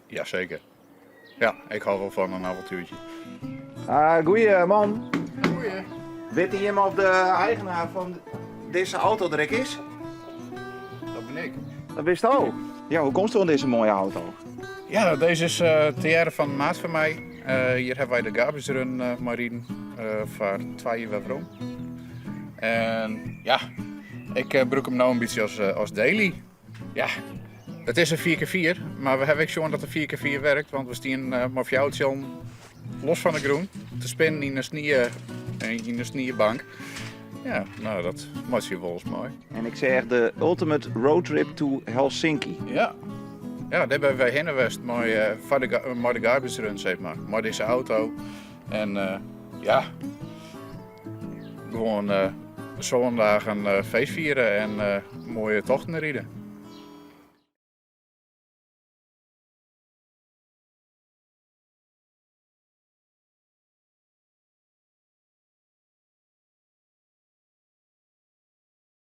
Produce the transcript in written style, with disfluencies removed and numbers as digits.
Jaseker. Ja, ik hou wol fan in avontuertje. Uh, goeie man. Goeie. Witte jimme of de eigenaar fan dizze auto der ek is? Dat bin ik. Dat bisto? Ja, hoe komst oan dizze moaie auto? Ja, dizze is uh, te eare fan in maat fan my. Uh, hjir hawwe wy de garbage run uh, mei riden foar 2 jier werom. En ja, ik brûk him no in bytsje as daily. Ja, it is in 4x4, mar we hawwe ek sjoen dat de 4x4 werkt, want we stienen mei fjouwer tsjillen los fan de grûn te spinnen yn de sniebank. Ja, no dat meitsje je wolris mei. En ik seach de Ultimate Roadtrip to Helsinki. Ja, ja dêr binne wy hinne west mei de garbage run, sis mar. Mei dizze auto. En ja, gewoan 7 dagen feest fiere en moaie tochten ride.